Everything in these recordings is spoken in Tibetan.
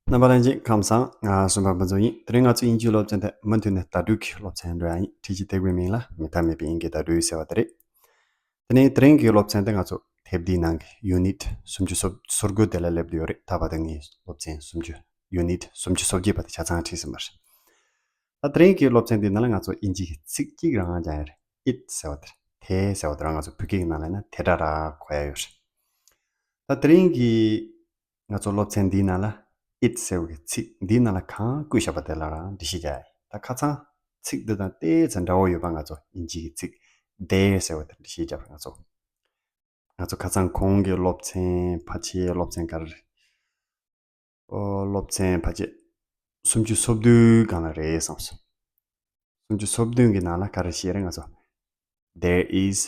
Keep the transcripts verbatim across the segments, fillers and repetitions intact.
རྣམ་པ་ལྷན་རྒྱས་ཁམས་བཟང་། ང་སུམ་པ་ཕུན་ཚོགས་ཡིན། དེ་རིང་ང་ཚོ་དབྱིན་ཇིའི་སློབ་ཚན་དེ་མུ་མཐུད་ནས་བརྡ་སྤྲོད་ཀྱི་སློབ་ཚན་འགྲོ་ཡ་ཡིན། ཁྲིད་ཀྱི་སྟེགས་བུའི་མིང་ལ་མི་ཐ་མལ་པའི་དབྱིན་སྐད་བརྡ་སྤྲོད་ཟེར་བ་དེ་རེད། དེ་ནས་དེ་རིང་གི་སློབ་ཚན་དེ་ང་ཚོ་དེབ་འདིའི་ནང་གི་ཡུ་ནིཊ་སུམ་ཅུ་སོ་དགུ་དེ་ལ་སླེབས་བསྡད་ཡོད་རེད། ད་བར་དུ་ངས་སློབ་ཚན་སུམ་ཅུ་ཡུ་ནིཊ་སུམ་ཅུ་སོ་བརྒྱད་པ་དེ་ཆ་ཚང་ཁྲིད་ཟིན་པ་རེད། ད་དེ་རིང་གི་སློབ་ཚན་འདིའི་ནང་ལ་ང་ཚོ་དབྱིན་ཇི་གི་ཚིག་གཅིག་རང་སྦྱང་ཡ་རེད། ཨིཊ་ཟེར་བ་དེ་རེད། དེ་ཟེར་བ་དེ་རང་ང་ཚོ་བོད་སྐད་ཀྱི་ནང་ལ་ཡིན་ན་དེ་འདྲ་ར་གོ་ཡ་ཡོད་རེད། ད་དེ་རིང་གི་ང་ཚོ་སློབ་ཚན་འདིའི་ནང་ལ་ཨིཊ་ཟེར་བའི་ཚིག་འདིའི་ནང་ལ་གང་བཀོད་བཞག་པ་དེ་ལ་རང་འགྲེལ་བཤད་རྒྱག་ཡ་ཡིན། ད་ཁ་སང་ཚིག་འདི་དང་ཏོག་ཙམ་འདྲ་བོ་ཡོད་པ་ང་ཚོ་དབྱིན་ཇི་གི་ཚིག་there་ཟེར་བ་དེ་འགྲེལ་བཤད་རྒྱབ་པ། ང་ཚོ་ང་ཚོ་ཁ་སང་གོང་གི་སློབ་ཚན་ཕལ་ཆེར་སློབ་ཚན་ག་རེ་རེད། ཨོ། སློབ་ཚན་ཕལ་ཆེར་སུམ་ཅུ་སོ་བདུན་སྒང་ལ་རེད་བསམ་སོང་། སུམ་ཅུ་སོ་བདུན་གི་ནང་ལ་ག་རེ་བཤད་རེད། ང་ཚོ་there is,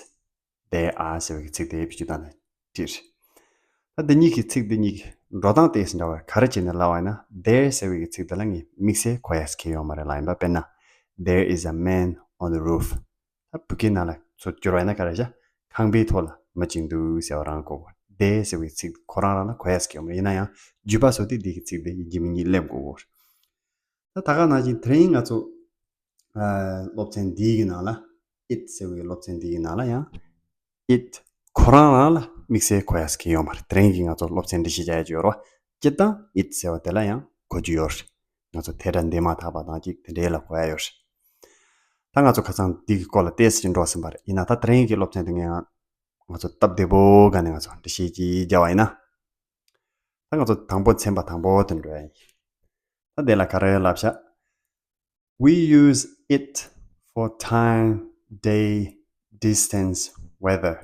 there are་ཟེར་བའི་ཚིག་དེ་བེད་སྤྱོད་བཏང་ནས་བྲིས། ད་འདི་གཉིས་ཀྱི་ཚིག་འདི་གཉིས་ཀྱི་འགྲོ་སྟངས་ཏོག་ཙམ་འདྲ་བ་ག་རེ་བྱས་ནས་ལབ་པ་ཡིན་ན། there་ཟེར་བའི་ཚིག་དེ་ལ་ངས་དམིགས་བསལ་གོ་ཡ་ཞིག་གང་ཡང་ཡོད་མ་རེད་ལབ་ཡིན་པ། དཔེར་ན། There is a man on the roof. ད་བོད་སྐད་ནང་ལ་ཚུར་བསྒྱུར་བ་ཡིན་ན་ག་རེ་བྱ། ཁང་པའི་ཐོག་ལ་མི་གཅིག་འདུག་ཟེར་བ་རང་གོ་དགོས། there་ཟེར་བའི་ཚིག་ཁོ་རང་རང་ལ་གོ་ཡ་ཞིག་ཡོད་མ་རེད། ཡིན་ན་ཡང་བརྗོད་པ་བཟོ་དུས་འདི་གི་ཚིག་དེ་ཡིན་གཅིག་མིན་གཉིས་སླེབས་དགོས་གོ། ད་ད་ག་ནང་བཞིན་དེ་རིང་ང་ཚོ་ཨ་སློབ་ཚན་འདིའི་གི་ནང་ལ་ཨིཊ་ཟེར་བའི་སློབ་ཚན་འདིའི་གི་ནང་ལ་ཡང་ཨིཊ་ཁོ་རང་རང་ལ་དམིགས་བསལ་གོ་ཡ་ཞིག་གང་ཡང་ཡོད་མ་རེད། དེ་རིང་གི་ང་ཚོ་སློབ་ཚན་འགྲེལ་བཤད་རྒྱག་ཡ་ཅིག་ཡོད་རེད་བ། སྤྱིར་བཏང་ཨིཊ་ཟེར་བ་དེ་ལ་ཡང་གོ་རྒྱུ་ཡོད་རེད། ང་ཚོ་དེ་འདྲ་འདས་མ་ཐག་པ་དང་གཅིག་དེ་འདྲའི་ལ་གོ་ཡ་ཡོད་རེད། ད་ང་ཚོ་ཁ་སང་འདི་གི་སྐོར་ལ་ཏོག་ཙམ་ཅིག་འགྲོ་ཟིན་པ་རེད། ཡིན་ན་ད་དེ་རིང་གི་སློབ་ཚན་འདི་ངས་ང་ཚོ་སྟབས་བདེ་པོ་སྒང་ནས་ང་ཚོ་འགྲེལ་བཤད་ཅིག་རྒྱག་པ་ཡིན་ན། ད་ང་ཚོ་དང་པོ་ཚན་པ་དང་པོ་དེ་འགྲོ་ཡ་ཡིན། ད་དེ་ལ་ག་རེ་ལབ་ཤག We use it for time, day, distance, weather.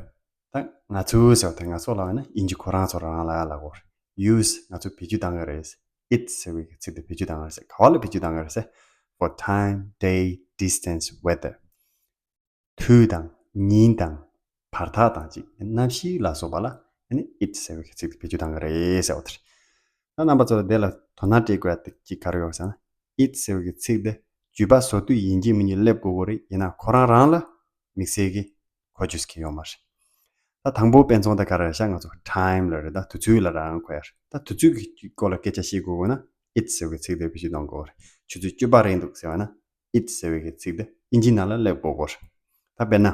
ད་ང་ཚོ་ཟེར་བ་དེ་ང་ཚོ་ལབ་ན་དབྱིན་ཇི་ཁོ་རང་ཚོ་རང་ལ་ལབ་དགོས། use ང་ཚོ་བེད་སྤྱོད་བཏང་གི་རེད། it ཟེར་བའི་ཚིག་དེ་བེད་སྤྱོད་བཏང་གི་རེད་ཟེར། ག་བ་ལ་བེད་སྤྱོད་བཏང་གི་རེད་ཟེར། for time, day, distance, weather. དུས་དང་ཉིན་དང་བར་ཐག་དང་གཅིག་གནམ་གཤིས་ལ་སོགས་པ་ལ་ཨ་ནི་it ཟེར་བའི་ཚིག་དེ་བེད་སྤྱོད་བཏང་གི་རེད་ཟེར་བ་དེ་རེད། ད་རྣམ་པ་ཚོ་ལ་དེ་ལ་དོ་སྣང་སྤྲད་དགོས་ཡ་དེ་གཅིག་ག་རེ་ཡོད་ཟེར་ན། it ཟེར་བའི་ཚིག་དེ་བརྗོད་པ་བཟོ་དུས་ཡིན་གཅིག་མིན་གཅིག་སླེབས་དགོས་ཀྱི་རེད། ཡིན་ན་ཁོ་རང་རང་ལ་དམིགས་བསལ་གྱི་གོ་རྒྱུ་ཞིག་ཡོད་མ་རེད། ད་དང་པོ་དཔེ་མཚོན་ད་ག་རེ་རེད་ཤག་ང་ཚོ་time ལ་རེད། ད་དུས་ཚོད་ལ་རང་གོ་ཡ་རེད། ད་དུས་ཚོད་ཀྱི་སྐོར་ལ་སྐད་ཆ་བཤད་དགོས་དགོས་ན་it ཟེར་བའི་ཚིག་དེ་བེད་སྤྱོད་གཏོང་དགོས་རེད། ཆུ་ཚོད་བཅུ་པ་རེད་འདུག་ཟེར་བ་ན། it ཟེར་བའི་ཚིག་དེ་དབྱིན་ཇིའི་ནང་ལ་སླེབས་དགོས་སྐོར། ད་དཔེར་ན།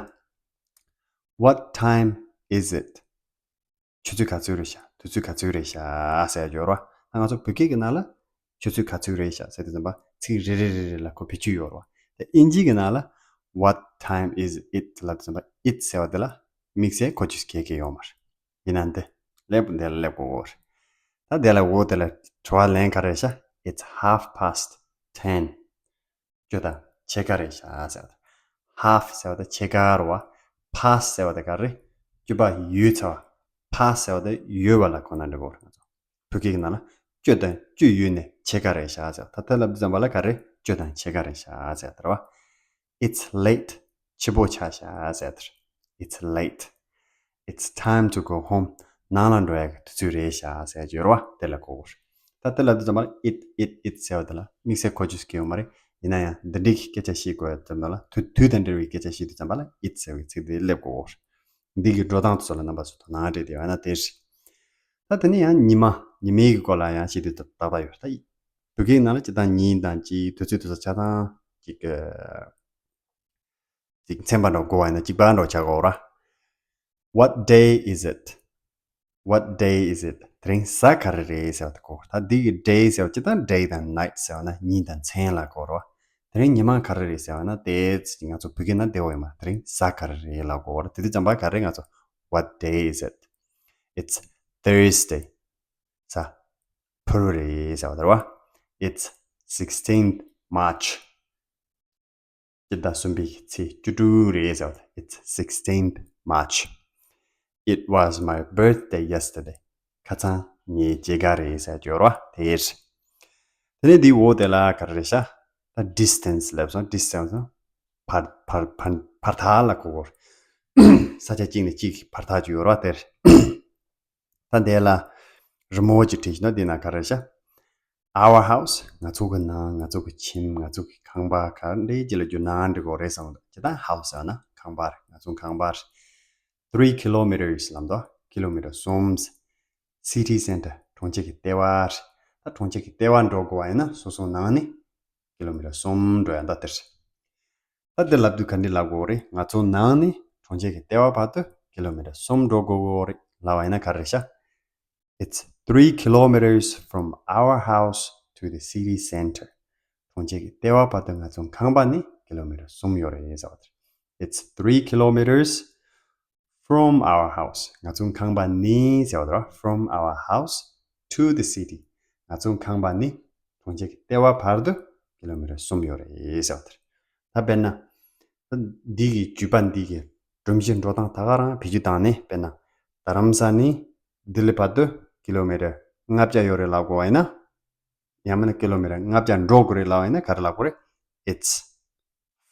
What time is it? ཆུ་ཚོད་ག་ཚོད་རེད་ཤག་དུས་ཚོད་ག་ཚོད་རེད་ཤག་ཟེར་ཡ་ཡོད་རེད་བ། ད་ང་ཚོ་བོད་སྐད་ཀྱི་ནང་ལ་ཆུ་ཚོད་ག་ཚོད་རེད་ཤག་ཟེར་དུས་ཙམ་པ་ཚིག་རེ་རེ་རེ་རེ་ལ་གོ་བེད་སྤྱོད་ཡོད་རེད་བ། ད་དབྱིན་ཇི་གི་ནང་ལ་What time is it? ལབ་དུས་ཙམ་པ་it ཟེར་བ་དེ་ལ་དམིགས་བསལ་གོ་རྒྱུ་གང་ཡང་ཡོད་མ་རེད། ཡིན་ན་འདི་ལེབ་འདི་ལ་སླེབས་དགོས་རེད། ད་དེ་ལ་འོ་དེ་ལ་དྲི་བ་ལན་ག་རེ་རེད་ཤག It's half past ten. བཅུ་དང་ཕྱེད་ཀ་རེད་ཤག་ཟེར་བ་དང་། half ཟེར་བ་དང་ཕྱེད་ཀ་རེད་བ། past ཟེར་བ་དང་ག་རེ། བཅུ་པ་ཡོལ་ཚར་བ། past ཟེར་བ་དང་ཡོལ་བ་ལ་གོ་ན་འགྲིག་གོ་རེད། ང་ཚོ་བོད་སྐད་ཀྱི་ནང་ལ་བཅུ་དང་བཅུ་ཡོལ་ནས་ཕྱེད་ཀ་རེད་ཤག་ཟེར་བ། ད་དེ་ལབ་དུས་ཙམ་པ་ལ་ག་རེ། བཅུ་དང་ཕྱེད་ཀ་རེད་ཤག་ཟེར་བ་དང་རེད་བ། It's late. ཕྱི་པོ་ཆགས་ཤག་ཟེར་དེར། It's late. It's time to go home. ནང་ལ་འགྲོ་ཡག་གི་དུས་ཚོད་རེད་ཤག་ཟེར་གྱི་ཡོད་རེད་བ། དེ་ལ་གོ་དགོས་རེད། ད་དེ་ལབ་དུས་ཙམ་པ་ལ་it, it, it ཟེར་བ་དེ་ལ་དམིགས་བསལ་གོ་རྒྱུ་ཞིག་ཡོད་མ་རེད། ཡིན་ན་ཡང་འདི་འདྲའི་གི་སྐད་ཆ་བཤད་དགོས་ཡག་ཙམ་པ་ལ་དུས་དུས་དང་འབྲེལ་བའི་སྐད་ཆ་བཤད་དུས་ཙམ་པ་ལ་it ཟེར་བའི་ཚིག་དེ་སླེབས་དགོས་རེད། འདི་གི་འགྲོ་སྟངས་དེ་ཚོ་ལ་རྣམ་པ་ཚོ་དོ་སྣང་སྤྲད་དེ་ཡོད་ན་དེ་རེད། ད་དེ་ནས་ཡང་ཉི་མ། ཉི་མའི་གི་སྐོར་ལ་ཡང་བཤད་དུས་ཏག་ཏག་ཡོད། ད་བོད་སྐད་ནང་ལ་སྤྱིར་བཏང་ཉིན་དང་གཅིག་དུས་ཚོད་དེ་ཚོ་ཆ་ཚང་གཅིག་གི་ཅིག་མཚན་པ་འདྲ་གོ་བ་ཡིན་ན་གཅིག་པ་འདྲ་ཆགས་ཀྱི་ཡོད་རེད། What day is it? What day is it? དེ་རིང་གཟའ་ག་རེ་རེད་ཟེར་བ་དེ་གོ། ད་འདི་གི་day ཟེར་བ་སྤྱིར་བཏང་day དང་night ཟེར་བ་ན་ཉིན་དང་མཚན་ལ་གོ་རེད་བ། དེ་རིང་ཉི་མ་ག་རེ་རེད་ཟེར་བ་ན་དེ་ང་ཚོ་བོད་སྐད་ནང་བདེ་བོ་ཡོད་མ་རེད། དེ་རིང་གཟའ་ག་རེ་རེད་ལ་གོ་རེད། དེ་དུས་ཙམ་པ་ག་རེ་ང་ཚོ། What day is it? It's Thursday. གཟའ་ཕུར་བུ་རེད་ཟེར་བ་དེ་རེད་བ། It's sixteenth March. སྤྱི་ཟླ་གསུམ་པའི་ཚེས་བཅུ་དྲུག་རེད་ཟེར་བ་དེ། It's sixteenth March. It was my birthday yesterday. ཁ་སང་ངའི་སྐྱེས་སྐར་རེད་ཟེར་གྱི་ཡོད་རེད་བ། དེ་རེད། དེ་ནས་འདིའི་འོག་དེ་ལ་ག་རེ་རེད་ཤག་ད་distance ལབ་སོང་། distance བར་བར་བར་བར་ཐག་ལ་གོ་གོ། ས་ཆ་གཅིག་ནས་གཅིག་བར་ཐག་ཅིག་ཡོད་རེད་བ་དེར། ད་འདི་ལ་རི་མོ་ཅིག་བྲིས་ཤིག་ན་འདི་ན་ག་རེ་ཤག Our house. ང་ཚོ་གི་ནང་། ང་ཚོ་གི་ཁྱིམ། ང་ཚོ་གི་ཁང་པ། ག་འདྲའི་ཅིག་ལ་བསྒྱུར་ན་འགྲིག་གོ་རེད་བསམ་གི་འདུག་ཅི་ལྟར་house ཟེར་ན་ཁང་པ་རེད། ང་ཚོ་ཁང་པ་རེད། Three kilometers ལབ་འདུག་ཀི་ལོ་མི་ཊར་གསུམ། City centre. གྲོང་ཁྱེར་གྱི་ལྟེ་བ་རེད། ད་གྲོང་ཁྱེར་གྱི་ལྟེ་བ་འགྲོ་དགོས་པ་ཡིན་ན་སོ་སོའི་ནང་ནས་ཀི་ལོ་མི་ཊར་གསུམ་འགྲོ་ཡ་ད་དེར། ད་དེ་ལབ་དུས་ག་འདྲ་ལབ་དགོས་རེད། ང་ཚོའི་ནང་ནས་གྲོང་ཁྱེར་གྱི་ལྟེ་བ་བར་དུ་ཀི་ལོ་མི་ཊར་གསུམ་འགྲོ་དགོས་རེད་ལབ་པ་ཡིན་ན་ག་རེ་རེད་ཤག It's three kilometers from our house to the city center. གྲོང་ཁྱེར་གྱི་ལྟེ་བ་བར་དུ་ང་ཚོའི་ཁང་པ་ནས་ཀི་ལོ་མི་ཊར་གསུམ་ཡོད་རེད་ཟེར་བ་དེ་རེད། It's three kilometers from our house. ང་ཚོའི་ཁང་པ་ནས་ཟེར་བ་དེ་རེད། From our house to the city. ང་ཚོའི་ཁང་པ་ནས་གྲོང་ཁྱེར་གྱི་ལྟེ་བ་བར་དུ་ཀི་ལོ་མི་ཊར་གསུམ་ཡོད་རེད་ཟེར་བ་དེ་རེད། ད་དཔེར་ན། ད་འདི་གི་བརྒྱུད་པ་འདི་གི་སྒྲོམ་གཞི་འགྲོ་སྟངས་ད་ག་རང་བེད་སྤྱོད་བཏང་ནས། དཔེར་ན། རྡ་རམ་ས་ནས་ལྡི་ལི་བར་དུ་ཀི་ལོ་མི་ཊར་ལྔ་བརྒྱ་ཡོད་རེད་ལབ་དགོས་པ་ཡིན་ན། ཡང་མིན་ན་ཀི་ལོ་མི་ཊར་ལྔ་བརྒྱ་འགྲོ་དགོས་རེད་ལབ་པ་ཡིན་ན་ག་རེ་ལབ་དགོས་རེད། It's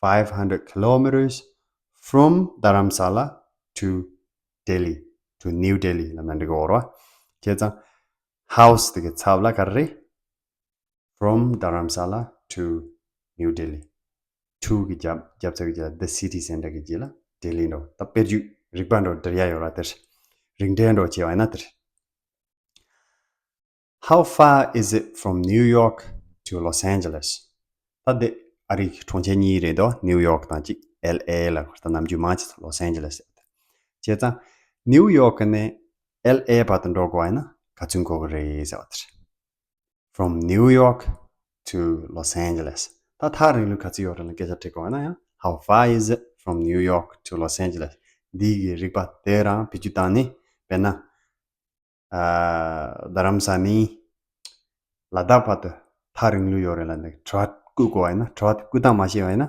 five hundred kilometers from Dharamsala to Delhi, to New Delhi ལབ་ན་འགྲིག་གི་རེད་བ། བྱས་ཙང་ཧའུ་སི་དེ་གི་ཚབ་ལ་ག་རེ་རེད། From Dharamsala to New Delhi. To གི་རྒྱབ་རྒྱབ་ཚ་གི་རྒྱབ་the city center གི་རྗེས་ལ་ལྡི་ལི་འགྲོ། ད་དཔེར་བརྗོད་རིག་པ་འགྲོ་འབྲི་ཡ་ཡོད་ར་དེར། རིགས་འགྲེ་འགྲོ་བྱས་པ་ཡིན་ན་དེར། How far is it from New York to Los Angeles? ད་དེ་ཨ་རིའི་གྲོང་ཁྱེར་གཉིས་རེད་དོ། ནིའུ་ཡོག་དང་གཅིག་ཨེལ་ཨེ་ལ། ད་ནམ་རྒྱུན་མང་ཆེ་ལོས་ཨན་ཇེ་ལེས་ཟེར། བྱས་ཙང་ནིའུ་ཡོག་ནས་ཨེལ་ཨེ་བར་དུ་འགྲོ་དགོས་པ་ཡིན་ན་ག་ཚོད་འགོར་གི་རེད་ཟེར་བ་དེ་རེད། From New York to Los Angeles. ད་ཐག་རིང་ལུགས་ག་ཚོད་ཡོད་རེད་ལ་སྐད་ཆ་དྲི་དགོས་པ་ཡིན་ན་ཡང་། How far is it from New York to Los Angeles? འདི་གི་རིག་པ་དེ་རང་བེད་སྤྱོད་བཏང་ནས། དཔེར་ན། ཨ། རྡ་རམ་ས་ནས་ལ་དྭགས་བར་དུ་ཐག་རིང་ལུགས་ཡོད་རེད་ལབ་ནས་དྲི་བ་བཀོད་དགོས་པ་ཡིན་ན། དྲི་བ་དེ་བཀོད་སྟངས་མ་ཤེས་པ་ཡིན་ན།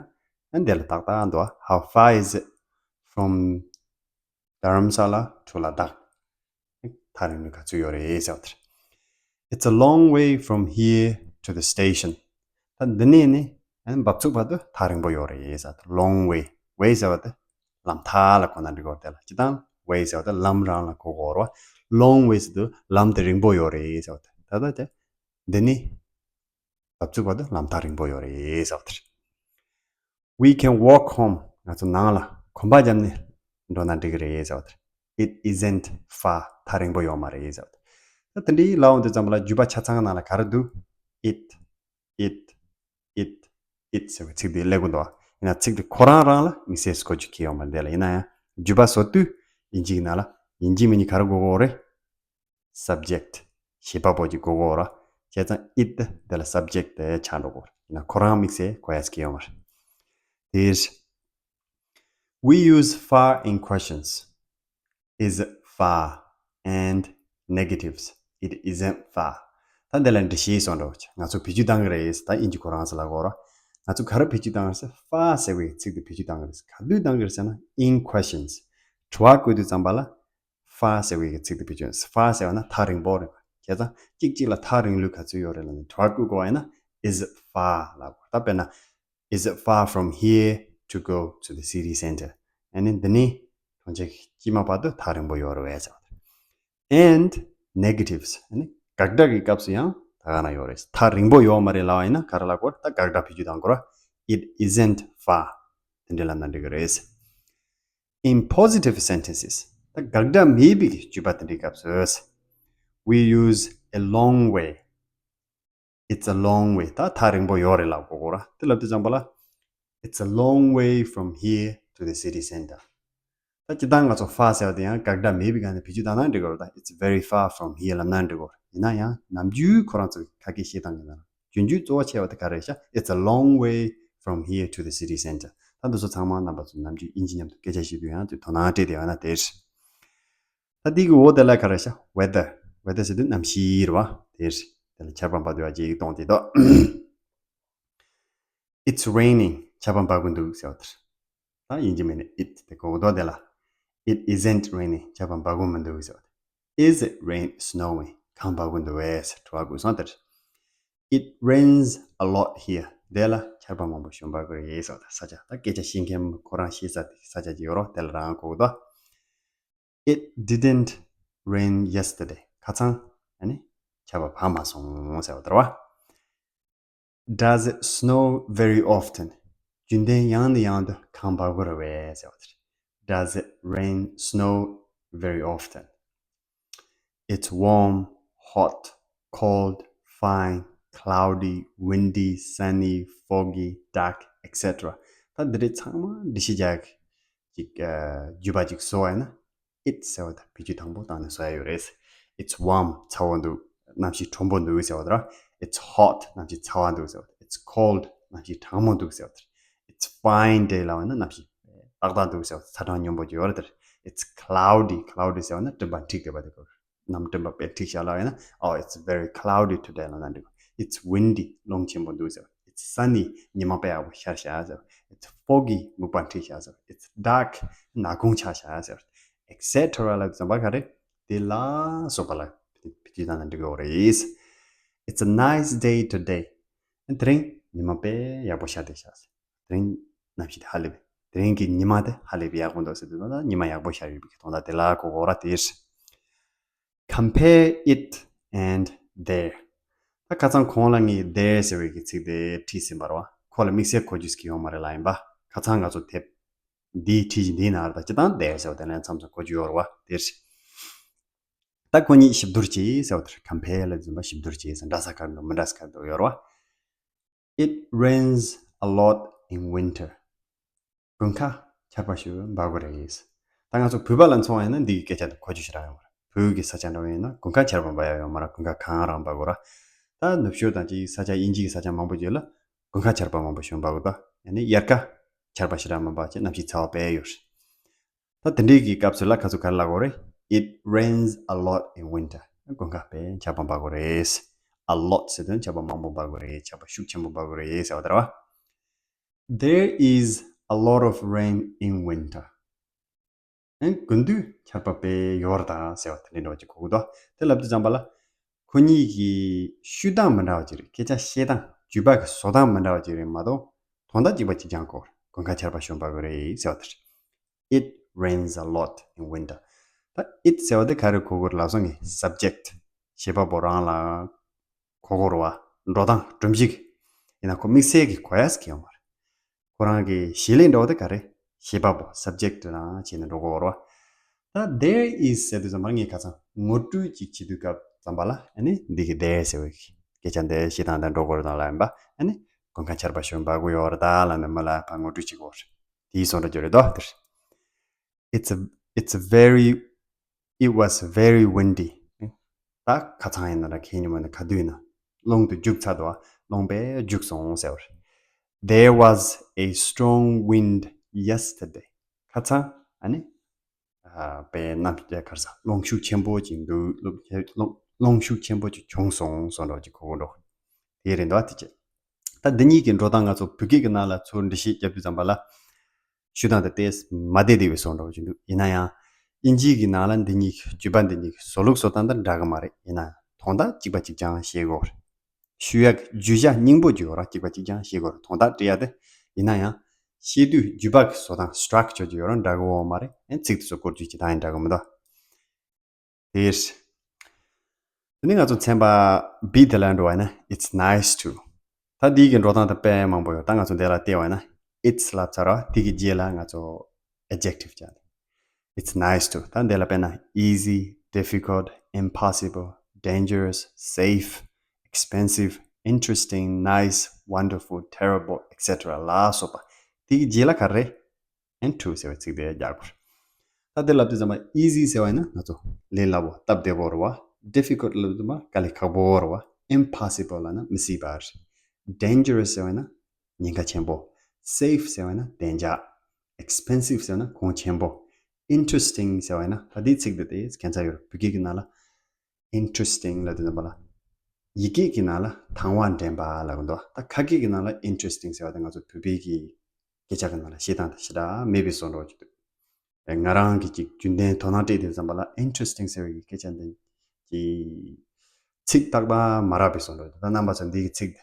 ཨ། འདི་ལ་ཏག་ཏག་འདུག How far is it from Dharamsala to Ladakh? ཐག་རིང་ལུགས་ག་ཚོད་ཡོད་རེད་ཟེར་བ་དེ་རེད། It's a long way from here to the station. ད་འདི་ནས་ནི་ཨ་ནི་འབབ་ཚུགས་བར་དུ་ཐག་རིང་པོ་ཡོད་རེད་ཟེར་བ་དེ། Long way. Way ཟེར་བ་དེ་ལམ་ཐག་ལ་གོ་ན་འགྲིག་གི་རེད། དེ་ལ་སྤྱིར་བཏང་way ཟེར་བ་དེ་ལམ་རང་ལ་གོ་དགོས་རེད་བ། Long way ཟེར་དུས་ལམ་དེ་རིང་པོ་ཡོད་རེད་ཟེར་བ་དེ། ད་ལྟ་དེ་འདི་ནི་འབབ་ཚུགས་བར་དུ་ལམ་ཐག་རིང་པོ་ཡོད་རེད་ཟེར་བ་དེ་རེད། We can walk home. ང་ཚོ་ནང་ལ་གོམ་པ་བརྒྱབ་ནས་འགྲོ་ན་འགྲིག་གི་རེད་ཟེར་བ་དེ་རེད། It isn't far. ཐག་རིང་པོ་ཡོད་མ་རེད་ཟེར་བ་དེ་རེད། ད་དེ་འདྲའི་ལབ་ཡོང་དུས་ཙམ་པ་ལ་བརྗོད་པ་ཆ་ཚང་ནང་ལ་ག་རེ་འདུག It, it, it, it ཟེར་བའི་ཚིག་དེ་སླེབས་ཀྱི་འདུག་བ། ཡིན་ན་ཚིག་དེ་ཁོ་རང་རང་ལ་དམིགས་བསལ་གོ་རྒྱུ་གང་ཡང་ཡོད་མ་རེད། དེ་ལ་ཡིན་ན་ཡང་བརྗོད་པ་བཟོ་དུས་དབྱིན་ཇི་གི་ནང་ལ་ཡིན་གཅིག་མིན་གཅིག་ག་རེ་དགོས་ཀྱི་ཡོད་རེད། Subject. བྱེད་པ་པོ་ཅིག་དགོས་ཀྱི་ཡོད་རེད། བྱས་ཙང་it དེ་ལ་subject དེ་ཆགས་འགྲོ་གི་ཡོད་རེད། ཡིན་ན་ཁོ་རང་དམིགས་བསལ་གོ་ཡ་ཞིག་ཡོད་མ་རེད། དེར། We use far in questions. Is it far? And negatives. It isn't far. ད་འདི་ལ་འགྲེལ་བཤད་སོང་འགྲོ། ང་ཚོ་བེད་སྤྱོད་བཏང་གི་རེད། ད་དབྱིན་ཇི་ཁོ་རང་ཚོ་ལ་གོ་ར། ང་ཚོ་ག་རེ་བེད་སྤྱོད་བཏང་གི་རེད་ཟེར། far ཟེར་བའི་ཚིག་དེ་བེད་སྤྱོད་བཏང་གི་རེད། ག་དུས་བཏང་གི་རེད་ཟེར་ན། in questions. དྲི་བ་བཀོད་དུས་ཙམ་པ་ལ་far ཟེར་བའི་ཚིག་དེ་བེད་སྤྱོད། far ཟེར་བ་ན་ཐག་རིང་པོ་རེད། བྱས་ཙང་གཅིག་གཅིག་ལ་ཐག་རིང་ལུགས་ག་ཚོད་ཡོད་རེད་ལབ་ནས་དྲི་བ་བཀོད་དགོས་པ་ཡིན་ན། Is it far? ལབ་དགོས། ད་དཔེར་ན། Is it far from here to go to the city center? ཨ་ནི་འདི་ནས་གྲོང་ཁྱེར་དཀྱིལ་མ་བར་དུ་ཐག་རིང་པོ་ཡོད་རེད་བས་ཟེར་བ་དང་། And negatives. ཨ་ནི་དགག་སྒྲ་གི་སྐབས་སུ་ཡང་ད་ག་ན་ཡོད་རེད། ཐག་རིང་པོ་ཡོད་མ་རེད་ལབ་པ་ཡིན་ན་ག་རེ་ལབ་དགོས་རེད། ད་དགག་སྒྲ་བེད་སྤྱོད་གཏང་དགོས་རེད། It isn't far. དེ་འདྲ་ལབ་ན་འགྲིག་གི་རེད། In positive sentences. ད་དགག་སྒྲ་མེད་པའི་བརྗོད་པ་དེ་འདྲའི་སྐབས་སུ། We use a long way. It's a long way. ད་ཐག་རིང་པོ་ཡོད་རེད་ལབ་དགོས་ཀྱི་རེད། དེ་ལབ་དུས་ཙམ་པ་ལ། It's a long way from here to the city center. ད་སྤྱིར་བཏང་ང་ཚོ་far ཟེར་བ་དེ་ཡང་དགག་སྒྲ་མེད་པའི་སྒང་ནས་བེད་སྤྱོད་བཏང་ན་འགྲིག་གི་རེད། ད་It's very far from here ལབ་ན་འགྲིག་གི་རེད། ཡིན་ན་ཡང་ནམ་རྒྱུན་ཁོ་རང་ཚོ་ཁ་སྐད་བཤད་སྟངས་ཀྱི་ནང་རྒྱུན་རྒྱུན་གཙོ་བོ་ཆེ་བ་དེ་ག་རེ་རེད་ཤག It's a long way from here to the city center. ད་འདི་ཚོ་ཚང་མ་རྣམ་པ་ཚོ་ནམ་རྒྱུན་དབྱིན་ཇི་མཉམ་དུ་སྐད་ཆ་བཤད་དུས་ཡང་དེ་དོ་སྣང་སྤྲད་བསྡད་ཡོད་ན་དེ་རེད། ད་འདི་གི་འོག་དེ་ལ་ག་རེ་ཤག Weather. Weather ཟེར་དུས་གནམ་གཤིས་རེད་བ། དེ་རེད། དེ་ལ་ཆར་པ་འབབ་དུས་ཨ་ཅེ་ཡིག་གཏོང་དེ་དོ། It's raining. ཆར་པ་འབབ་ཀྱི་འདུག་ཟེར་བ་དེ་རེད། ད་དབྱིན་ཇི་མིང་ནས་it དེ་གོ་གི་འདུག་དེ་ལ། It isn't raining. ཆར་པ་འབབ་ཀྱི་མི་འདུག་ཟེར་བ་དེ། Is it rain, snowing? གངས་འབབ་ཀྱི་འདུག་བས་ཟེར་དྲི་བ་བཀོད་སོང་དེ་རེད། It rains a lot here. དེ་ལ་ཆར་པ་མང་པོ་ཞིག་འབབ་ཀྱི་རེད་ཟེར་བ་དེ། ས་ཆ་ད་སྐད་ཆ་བཤད་མཁན་ཁོ་རང་བཤད་ས་དེ་ས་ཆ་ཅིག་ཡོད་རོགས། དེ་ལ་རང་གོ་གི་འདུག It didn't rain yesterday. ཁ་སང་ཨ་ནི་ཆར་པ་བབས་མ་སོང་ཟེར་བ་དེ་རེད་བ། Does it snow very often? རྒྱུན་ལྡན་ཡང་ནས་ཡང་དུ་གངས་འབབ་ཀྱི་རེད་བས་ཟེར་བ་དེ་རེད། Does it rain, snow very often? It's warm, hot, cold, fine, cloudy, windy, sunny, foggy, dark, et cetera. ད་འདི་འདྲའི་ཚང་མ་འགྲེལ་བཤད་རྒྱག་ཅིག་བརྗོད་པ་ཅིག་བཟོ་བ་ཡིན་ན། It ཟེར་བ་དང་བེད་སྤྱོད་དང་པོ་བཏང་ནས་བཟོ་ཡ་ཡོད་རེད། It's warm, ཚ་བོ་འདུག་གནམ་གཤིས་གྲང་མོ་འདུག་ཟེར་བ་དང་། It's hot, གནམ་གཤིས་ཚ་བ་འདུག་ཟེར་བ་དང་། It's cold, གནམ་གཤིས་གྲང་མོ་འདུག་ཟེར་བ་དང་། It's fine day ལབ་ན་གནམ་གཤིས་ཏག་ཏག་འདུག་ཟེར་བ་དང་། ཚ་གྲང་སྙོམས་པོ་ཅིག་ཡོད་རེད་དེ། It's cloudy, cloudy ཟེར་བ་ན་སྤྲིན་པ་འཁྲིགས་བསྡད་པ་དེ་གོ། གནམ་སྤྲིན་པ་དཔེ་འཁྲིགས་ཤག་ལབ་ཡིན་ན། Oh, it's very cloudy today ལབ་ན་འགྲིག་གོ། It's windy, རླུང་ཆེན་པོ་འདུག་ཟེར་བ། It's sunny, ཉི་མ་དཔེ་ཡག་པོ་ཤར་ཤག་ཟེར་བ། It's foggy, སྨུག་པ་འཁྲིགས་ཤག་ཟེར་བ། It's dark, ནག་ཁུང་ཆགས་ཤག་ཟེར་བ། Et cetera ལབ་ཙམ་པ་ག་རེ། དེ་ལ་སོགས་པ་ལ་བེད་སྤྱོད་བཏང་ན་འགྲིག་གི་རེད། It's a nice day today. དེ་རིང་ཉི་མ་དཔེ་ཡག་པོ་ཤར་བསྡད་ཤག་ཟེར། དེ་རིང་གནམ་གཤིས་དེ་ཧ་ལས་པའི། དེ་རིང་གི་ཉི་མ་དེ་ཧ་ལས་པའི་ཡག་པོ་འདུག་ཟེར་དུས་ད་ཉི་མ་ཡག་པོ་ཤར་ཡོད་པའི་དོན་དག་དེ་ལ་གོ་དགོས་ར། དེ་རེད། Compare it and there. ད་ཁ་སང་གོང་ལ་ངས་there ཟེར་བའི་གི་ཚིག་དེ་བྲིས་ཟིན་པ་རེད་བ། ཁོ་ལ་དམིགས་བསལ་གོ་རྒྱུ་ཟིག་ཡོད་མ་རེད་ལབ་ཡིན་པ། ཁ་སང་ང་ཚོ་དེབ་འདིའི་བྲིས་ཀྱི་འདིའི་ནང་རེད། ད་སྤྱིར་བཏང་there ཟེར་བ་དེ་ལ་མཚམས་མཚམས་གོ་རྒྱུ་ཡོད་རེད་བ། དེ་རེད། ད་ཁོ་གཉིས་ཞིབ་བསྡུར་བྱེད་ཟེར་བ་དེར། Compare ལ་འཛིན་པ་ཞིབ་བསྡུར་བྱེད་ཟེར། འདྲ་ས་ག་རེ་འདུག་མི་འདྲ་ས་ག་རེ་འདུག་ཡོད་རེད་བ། It rains a lot in winter. དགུན་ཁ་ཆར་པ་ཞེ་པོ་འབབ་ཀྱི་རེད། ད་ང་ཚོ་བོད་པ་ལ་མཚོན་པ་ཡིན་ན་འདི་གི་སྐད་ཆ་དེ་གོ་རྒྱུ་ཞེ་དྲག་ཡོད་མ་རེད། བོད་ཀྱི་ས་ཆ་འདྲ་བོ་ཡིན་ན་དགུན་ཁ་ཆར་པ་འབབ་ཡ་ཡོད་མ་རེད། དགུན་ཁ་གང་རང་འབབ་དགོས་ར། ད་ནུབ་ཕྱོགས་དང་ཅིག་ས་ཆ་དབྱིན་ཇི་གི་ས་ཆ་མང་པོ་ཅིག་ལ་དགུན་ཁ་ཆར་པ་མང་པོ་ཞེ་པོ་འབབ་ཀྱི་འདུག་ཡང་ན་དབྱར་ཁ་ཆར་པ་ཞེ་དྲག་མ་འབབ་བྱས་གནམ་གཤིས་ཚ་བ་དཔེ་ཡོད་རེད། ད་དེ་འདྲའི་གི་སྐབས་སུ་ལ་ཁ་ཚུ་ག་རེ་ལབ་དགོས་རེད། It rains a lot in winter. དགུན་ཁ་དཔེ་ཆར་པ་འབབ་དགོས་རེད། A lot ཟེར་དོན་ཆར་པ་མང་པོ་འབབ་དགོས་རེད། ཆར་པ་ཤུགས་ཆེན་པོ་འབབ་དགོས་རེད་ཟེར་བ་དེ་རེད་བ། There is a lot of rain in winter. ཨན་དགུན་དུས་ཆར་པ་དཔེ་ཡོད་རེད་ད་ཟེར་བ་དེ་འདྲའི་འདྲ་བོ་ཅིག་གོ་གི་འདུག་དེ་ལབ་དུས་ཙམ་པ་ལ། ཁོ་གཉིས་ཀྱི་ཤོད་སྟངས་མི་འདྲ་བ་ཅིག་རེད། སྐད་ཆ་བཤད་སྟངས་བརྗོད་པ་གི་བཟོ་སྟངས་མི་འདྲ་བ་ཅིག་རེད་མ་གཏོགས། དོན་དག་གཅིག་པ་གཅིག་རྐྱང་གོ། དགུན་ཁ་ཆར་པ་ཞེ་པོ་འབབ་ཀྱི་རེད་ཟེར་བ་དེ་རེད། It rains a lot in winter. ད་it ཟེར་བ་དེ་ག་རེ་གོ་དགོས་རེད་ལབ་སོང་ངས། Subject བྱེད་པ་པོ་རང་ལ་གོ་དགོས་རེད་བ། འགྲོ་སྟངས་སྒྲོམ་གཞི། ཡིན་ན་ཁོ་དམིགས་བསལ་གྱི་གོ་ཡ་ཟིག་ཡོད་མ་རེད། ཁོ་རང་གི་གཞི་ལས་འགྲོ་བ་དེ་ག་རེ། བྱེད་པ་པོ་subject རང་བྱས་ནས་འགྲོ་དགོས་རེད་བ། ད་there is ཟེར་དུས་ཙམ་པ་ངས་ཁ་སང་ངོ་སྤྲོད་ཅིག་བྱེད་དུས་སྐབས་ཙམ་པ་ལ་ཨ་ནི་འདི་གི་there ཟེར་བའི་སྐད་ཆ་འདི་བཤད་སྟངས་དང་འགྲོ་དགོས་རེད་དང་ལབ་ཡིན་པ། ཨ་ནི་དགུན་ཁ་ཆར་པ་ཞེ་པོ་འབབ་ཀྱི་ཡོད་རེད་ད་ལབ་ནས་མི་ལ་ཕར་ངོ་སྤྲོད་བྱེད་དགོས་རེད། དེའི་བཟོ་འདྲ་ཅིག་རེད་དོ་དེར། It's a, it's a very, it was very windy. ད་ཁ་སང་ཡིན་ན་ར་ཁེ་ཉིན་མོ་ནི་ག་དུས་ཡིན་ན་རླུང་དེ་རྒྱུག་ཚར་འདུག་རླུང་དཔེ་རྒྱུག་སོང་ཟེར་བ་རེད། There was a strong wind yesterday. ཁ་སང་ཨ་ནི། ཨ་དཔེ་གནམ་ག་རེ་ཟ། རླུང་ཤུགས་ཆེན་པོ་ཅིག་འདུག་རླུང་རླུང་རླུང་ཤུགས་ཆེན་པོ་ཅིག་བྱུང་སོང་བཟོ་འདྲ་ཅིག་གོ་གི་འདུག་དེ་རེད་འདུག་བ། དེ་ཅི། ད་འདི་གཉིས་ཀྱི་འགྲོ་སྟངས་ང་ཚོ་བོད་སྐད་ཀྱི་ནང་ལ་ཚུར་འགྲེལ་བཤད་རྒྱབ་དུས་ཙམ་པ་ལ། ཤོད་སྟངས་དེ་ཏོག་ཙམ་མ་བདེ་བདེ་བའི་བཟོ་འདྲ་ཅིག་འདུག་ཡིན་ན་ཡང་། དབྱིན་ཇིའི་གི་ནང་ལ་འདི་གཉིས་ཀྱི་བརྗོད་པ་འདི་གཉིས་ཀྱི་བཟོ་ལུགས་བཟོ་སྟངས་དེ་འདྲ་གི་མ་རེད། ཡིན་ན་ཡང་དོན་དག་གཅིག་པ་གཅིག་རྐྱང་བཤད་དགོས་རེད། ཞུ་ཡག་བརྗོད་བྱ་སྙིང་པོ་ཅིག་ཡོད་ར། གཅིག་པ་གཅིག་རྐྱང་བཤད་དགོས་རེད། དོན་དག་འབྲི་ཡ་དེ། ཡིན་ན་ཡང་། བཤད་དུས་བརྗོད་པ་གི་བཟོ་སྟངས་structure ཅིག་ཡོད་ར། འདྲ་གི་ཡོད་མ་རེད། ཡང་ཚིག་དེ་ཚོ་བཀོལ་སྤྱོད་བྱེད་སྟངས་ཡང་འདྲ་གི་མི་འདུག་དེ་རེད། དེ་ནས་ང་ཚོ་ཚན་པ་B དེ་ལ་འགྲོ་བ་ཡིན་ན། It's nice to. ད་འདི་གི་འགྲོ་སྟངས་དེ་དཔེ་མང་པོ་ཡོད། ད་ང་ཚོ་འདི་ལ་བལྟས་པ་ཡིན་ན། It's ལབ་ཚར་བ། དེ་གི་རྗེས་ལ་ང་ཚོ་adjective བྱ། It's nice to. ད་འདི་ལ་དཔེར་ན་easy, difficult, impossible, dangerous, safe, expensive, interesting, nice, wonderful, terrible, et cetera ལ་སོགས་པ་དེ་གི་རྗེས་ལ་ག་རེ། And to ཟེར་བའི་ཚིག་དེ་རྒྱག་དགོས། ད་དེ་ལབ་དུས་ཙམ་པ་easy ཟེར་བ་ཡིན་ན་ང་ཚོ་ལས་སླ་པོ་སྟབས་བདེ་པོ་རེད་བ། Difficult ལབ་དུས་ཙམ་པ་དཀའ་ལས་ཁག་པོ་རེད་བ། Impossible ལབ་ན་མི་སྲིད་པ་རེད། Dangerous ཟེར་བ་ཡིན་ན་ཉེན་ཁ་ཆེན་པོ། Safe ཟེར་བ་ཡིན་ན་བདེ་འཇགས། Expensive ཟེར་བ་ན་གོང་ཆེན་པོ། Interesting ཟེར་བ་ཡིན་ན་ད་དེའི་ཚིག་དེ་དེ་ཁྱད་མཚར་ཡོད་རེད། བོད་སྐད་ཀྱི་ནང་ལ། Interesting ལབ་དུས་ཙམ་པ་ལ། ཡི་གེ་གི་ནང་ལ་དང་བ་འདྲེན་པ་ལབ་ཀྱི་འདུག་ད་ཁ་སྐད་ཀྱི་ནང་ལ་interesting ཟེར་བ་དེ་ང་ཚོ་བོད་པའི་གི་སྐད་ཆ་གི་ནང་ལ་བཤད་སྟངས་དེ་ཞེ་དྲག་མེད་པའི་བཟོ་འདྲ་ཅིག་འདུག་ང་རང་གི་ཅིག་རྒྱུན་ལྡན་དོ་སྣང་སྤྲད་དུས་ཙམ་པ་ལ་interesting ཟེར་བའི་གི་སྐད་ཆ་འདི་གི་ཚིག་ཏག་ཏག་མ་རག་པའི་བཟོ་འདྲ་ཅིག་ད་རྣམ་པ་ཚོ་འདི་གི་ཚིག་དེ་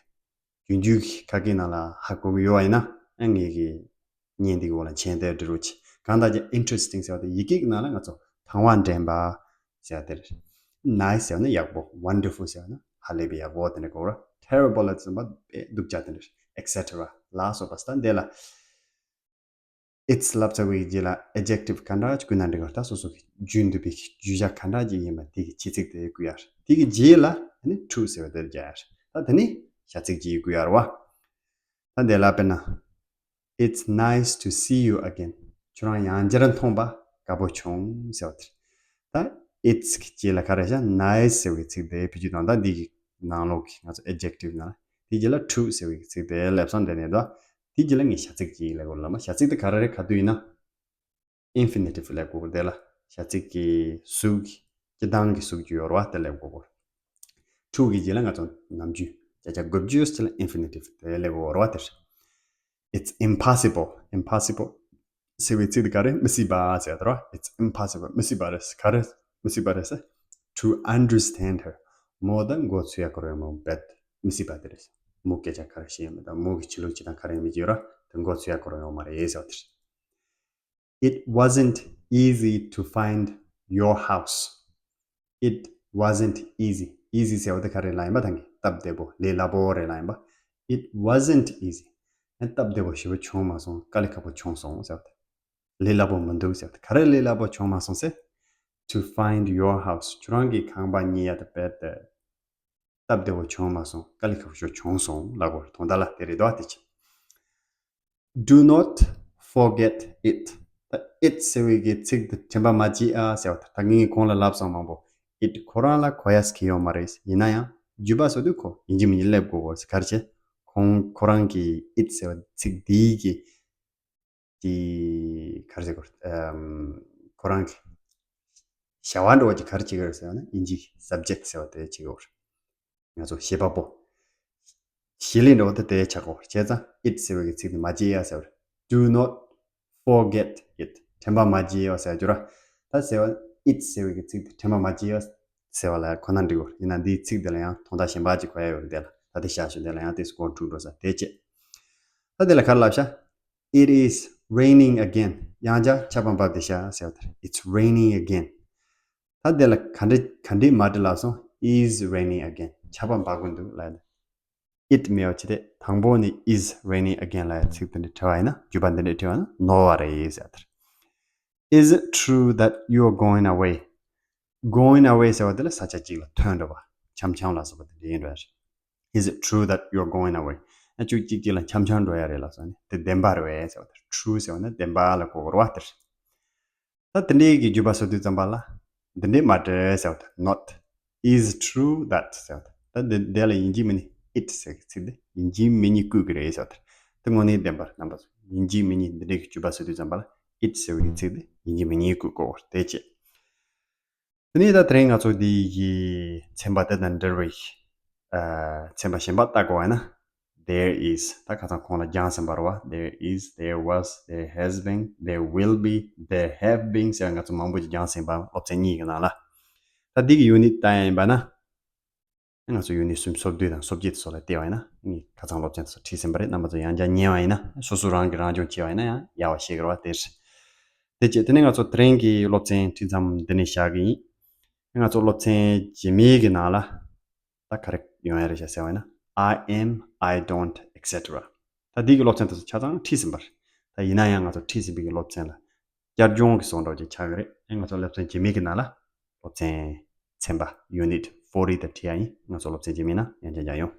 རྒྱུན་རྒྱུན་གྱི་ཁ་སྐད་ནང་ལ་ཧ་གོ་གི་ཡོད་པ་ཡིན་ན། ཨ་ངེད་ཀྱི་བརྙན་འདི་གི་འོག་ལ་མཆན་དེ་འབྲི་རོགས་གྱིས། གང་ལྟར་ཀྱང་interesting ཟེར་བ་དེ་ཡི་གེ་གི་ནང་ལ་ང་ཚོ་དང་བ་འདྲེན་པ་ཟེར་བ་དེ་རེད། Nice ཟེར་བ་ནི་ཡག་པོ། Wonderful ཟེར་བ་ནི་ཧ་ལས་པའི་ཡག་པོ་དེ་འདྲ་གོ་ར། Terrible ལ་ཙམ་པ་དཔེ་སྡུག་ཅག་དེ་འདྲ། Et cetera ལ་སོགས་པ་སྟ་འདི་ལ། It's ལབ་ཚར་བའི་རྗེས་ལ་adjective ག་འདྲ་ཅིག་བཀོལ་ན་འགྲིག་ག་ད་སོ་སོ་གི་རྒྱུན་འདུས་པའི་བརྗོད་བྱ་ག་འདྲ་ཅིག་ཡིན་པ་དེ་གི་བྱེད་ཚིག་དེ་བཀོལ་ཡ་རེད། དེ་གི་རྗེས་ལ་ ད་ནི་true ཟེར་བ་དེར་རྒྱག་ཡ་རེད། ད་དེ་ནི་བྱ་ཚིག་ཅིག་དགོས་ཡ་རེད་བ། ད་འདི་ལ་དཔེར་ན། It's nice to see you again. ཁྱོད་རང་ཡང་བསྐྱར་མཐོང་པ་དགའ་པོ་བྱུང་ཟེར་བ་དེ་རེད། ད་it's གི་རྗེས་ལ་ག་རེ་བཞག nice ཟེར་བའི་ཚིག་དེ་བེད་སྤྱོད་གཏོང་། ད་འདི་གི་ནང་ལོགས་ཀྱི་ང་ཚོ་adjective ནང་ལ་དེའི་རྗེས་ལ་true ཟེར་བའི་ཚིག་དེ་སླེབས་སོང་། དེ་ནས་ད་དེའི་རྗེས་ལ་ངས་བྱ་ཚིག་ཅིག་སླེབས་དགོས་ལ། མ་བྱ་ཚིག་དེ་ག་རེ་རེད། ག་དུས་ཡིན་ན་infinitive སླེབས་དགོས། དེ་ལ་བྱ་ཚིག་གི་གཟུགས་ཀྱི་སྤྱི་དང་གི་གཟུགས་ཀྱི་ཡོད་རེད་བ། དེ་སླེབས་དགོས། true གི་རྗེས་ལ་ང་ཚོ་ནམ་རྒྱུན་བྱ་བྱ་དགོས་རྒྱུ་དེ་ལ་infinitive དེ་སླེབས་དགོས་རེད་བ། དེ་རེད། It's impossible. Impossible ཟེར་བའི་ཚིག་དེ་ག་རེ། མི་སྲིད་པ་ཟེར་བ་དེ་རེད་བ། It's impossible. མི་སྲིད་པ་རེད། ག་རེ་མི་སྲིད་པ་རེད་ཟེར། To understand her. མོ་ད་མགོ་ཚོས་ཡ་གོ་རེ་མོ་བེད་མི་སྲིད་པ་དེ་རེད། མོ་སྐད་ཆ་ག་རེ་བཤད་ཡོད་མེད་དང་མོ་གི་ཆོས་ལུགས་ཅི་དང་ག་རེ་མི་ཅི་ཡོད་ར་དེ་མགོ་ཚོས་ཡ་གོ་རེ་ཡོད་མ་རེད་ཟེར་བ་དེ་རེད། It wasn't easy to find your house. It wasn't easy. Easy ཟེར་བ་དེ་ག་རེ་ལ་ཡིན་པ། ད་གི་སྟབས་བདེ་པོ་ལས་སླ་པོ་རེད་ལ་ཡིན་པ། It wasn't easy. ཨ་སྟབས་བདེ་པོ་ཞེ་པོ་བྱུང་མ་སོང་། དཀའ་ལས་ཁག་པོ་བྱུང་སོང་ཟེར་བ་དེ། ལས་སླ་པོ་མི་འདུག་ཟེར་བ་དེ། ག་རེ་ལས་སླ་པོ་བྱུང་མ་སོང་ཟེར། To find your house. ཁྱོད་རང་གི་ཁང་པ་རྙེད་ཡ་དེ་རྦད་དེ་སྟབས་བདེ་པོ་བྱུང་མ་སོང་། དཀའ་ལས་ཁག་པོ་བྱུང་སོང་ལབ་དགོས་རེད། དོན་དག་ལ་དེ་རེད་དོ། དེ་ཅི། Do not forget it. ད་it ཟེར་བའི་གི་ཚིག་དེ་དྲན་པ་མ་བརྗེད་ཨ་ཟེར་བ་དང་། ད་ངས་གོང་ལ་ལབ་སོང་མང་པོ། it ཁོ་རང་ལ་གོ་ཡ་ཟེར་གྱི་ཡོད་མ་རེད། ཡིན་ན་ཡང་བརྗོད་པ་བཟོ་དུས་ཁོ་ཡིན་གཅིག་མིན་གཅིག་སླེབས་དགོས་པ་ཟེར། ག་རེ་བྱས། ཁོང་ཁོ་རང་གི་it ཟེར་བ་ཚིག་འདིའི་གི་དེ་ག་རེ་ཟེར་དགོས་རེད། ཨམ། ཁོ་རང་གི་བྱ་བ་འགྲོ་བ་ཅིག་ག་རེ་བྱེད་ཀྱི་རེད་ཟེར་ན་ཡིན་གཅིག་subject ཟེར་བ་དེ་བྱེད་ཀྱི་ཡོད་རེད། ང་ཚོ་བྱེད་པ་པོ། བྱེད་ལས་འགྲོ་བ་དེ་དེ་ཆགས་དགོས་རེད། བྱས་ཙང་it ཟེར་བའི་གི་ཚིག་དེ་མ་བརྗེད་ཡ་ཟེར་བ་རེད། Do not forget it. དྲན་པ་མ་བརྗེད་ཡ་ཟེར་རྒྱུ་ར། ད་ཟེར་བ་it ཟེར་བའི་གི་ཚིག་དེ་དྲན་པ་མ་བརྗེད་ཡ་ཟེར་བ་ལ་ཁོ་ན་འགྲིག་གོ། ཡིན་ན་འདིའི་ཚིག་དེ་ལ་ཡང་དོན་དག་གཞན་པ་ཅིག་གོ་ཡ་ཡོད་རེད། དེ་ལ་ད་དེ་བཞག་ཞོག་དེ་ལ་ཡང་དེ་སུ་གོང་འཁྲུག་འགྲོ་ས་དེ་བྱས། ད་དེ་ལ་ག་རེ་ལབ་ཤག It is raining again. ཡང་བསྐྱར་ཆར་པ་འབབ་བསྡད་ཤག་ཟེར་བ་དེ་རེད། It's raining again. ད་དེ་ལ་ག་འདྲ་ག་འདྲའི་མ་འདྲི་ལབ་སོང་། Is raining again. ཆར་པ་འབབ་ཀྱི་འདུག་ལབ་ཡ་དེ། it མེད་པ་བྱས་ཏེ་དང་པོ་ནི་is raining again ལབ་ཡ་ཚིག་དེ་འདྲ་བྲིས་པ་ཡིན་ན། བརྗོད་པ་འདི་འདྲ་བྲིས་པ་ཡིན་ན་ནོར་བ་རེད་ཟེར་བ་དེ་རེད། Is it true that you are going away? Going away ཟེར་བ་དེ་ལ་ས་ཆ་གཅིག་ལ་ཐོན་འགྲོ་བ། འཆམ་འཆམ་ལ་སོགས་པ་དེ་འདྲ་ཡིན་འགྲོ་ཡ་རེད། Is it true that you are going away? ཨ་ཅུ་གཅིག་གཅིག་ལ་འཆམ་འཆམ་འགྲོ་ཡ་རེད་ལབ་སོང་ནས་དེ་བདེན་པ་རེད་པས་ཟེར་བ་དེ་རེད། true ཟེར་བ་ན་བདེན་པ་ལ་གོ་དགོས་རེད་བ་དེ་རེད། ད་དེ་འདྲའི་གི་བརྗོད་པ་བཟོ་དུས་ཙམ་པ་ལ་འདི་འདྲའི་མ་འདྲི་ཟེར་བ་དེ། not is true that ཟེར་བ་དེ། ད་འདི་འདི་ལ་ཡིན་གཅིག་མིན་གཅིག་it ཟེར་གི་ཚིག་འདི་ཡིན་གཅིག་མིན་གཉིས་བཀོད་གི་རེད་ཟེར་བ་དེ། དེ་དངོས་གནས་བདེན་པར་རྣམ་པ་ཚོ་ཡིན་གཅིག་མིན་གཉིས་འདི་འདྲའི་གི་བརྗོད་པ་བཟོ་དུས་ཙམ་པ་ལ་it ཟེར་བའི་གི་ཚིག་འདི་ཡིན་གཅིག་མིན་གཉིས་བཀོད་དགོས་པ་རེད། དེ་བྱས། དེ་ནས་ད་དེ་རིང་ང་ཚོ་འདི་ཡི་ཚན་པ་དེ་དང་འབྲེལ་བའི་ཨ་ཚན་པ་གཞན་པ་ལྟ་དགོས་པ་ཡིན་ན། There is. ད་ཁ་སང་གོང་ལ་རྒྱག་ཟིན་པ་རེད་བ། There is, there was, there has been, there will be, there have been ཟེར་ང་ཚོ་མང་པོ་ཅིག་རྒྱག་ཟིན་པ། སློབ་ཚན་གཉིས་ཀྱི་ནང་ལ། ད་འདི་གི་unit ལྟ་ཡ་ཡིན་པ་ན། ང་ཚོ་unit སུམ་ཅུ་སོ་བདུན་དང་སོ་བརྒྱད་སོགས་ལ་བལྟས་པ་ཡིན་ན་ངས་ཁ་སང་སློབ་ཚན་སོགས་ཁྲིད་ཟིན་པ་རེད། རྣམ་པ་ཚོ་ཡང་བསྐྱར་ཉན་པ་ཡིན་ན། སོ་སོ་རང་གིས་རང་སྦྱོང་བྱས་པ་ཡིན་ན་ཡང་ཡག་པ་ཞིག་རེད་བ། དེ་རེད། དེ་བྱས་དེ་ནས་ང་ཚོ་དེ་རིང་གི་སློབ་ཚན་ཁྲིད་མཚམས་འདི་ནས་བཞག་གི་ཡིན། ང་ཚོ་སློབ་ཚན་རྗེས་མའི་གི་ནང་ལ་ད་ག་རེ་ཡོང་ཡ་རེད་ཤག་ཟེར་བ་ཡིན་ན། I am, I don't, et cetera. ད་འདི་གི་སློབ་ཚན་དེ་ཚོ་ཆ་ཚང་ཁྲིད་ཟིན་པ་རེད། ད་ཡིན་ན་ཡང་ང་ཚོ་ཁྲིད་ཟིན་པའི་གི་སློབ་ཚན་ལ་བསྐྱར་སྦྱོང་གི་བཟོ་འདྲ་ཅིག་ཆགས་ཀྱི་རེད། ཨེ་ང་ཚོ་སློབ་ཚན་རྗེས་མའི་གི་ནང་ལ་སློབ་ཚན་ཚན་པ་unit forty དེ་ཁྲིད་ཡ་ཡིན། ང་ཚོ་སློབ་ཚན་རྗེས་མའི་ནང་ཡང་བསྐྱར་མཇལ་ཡོང་།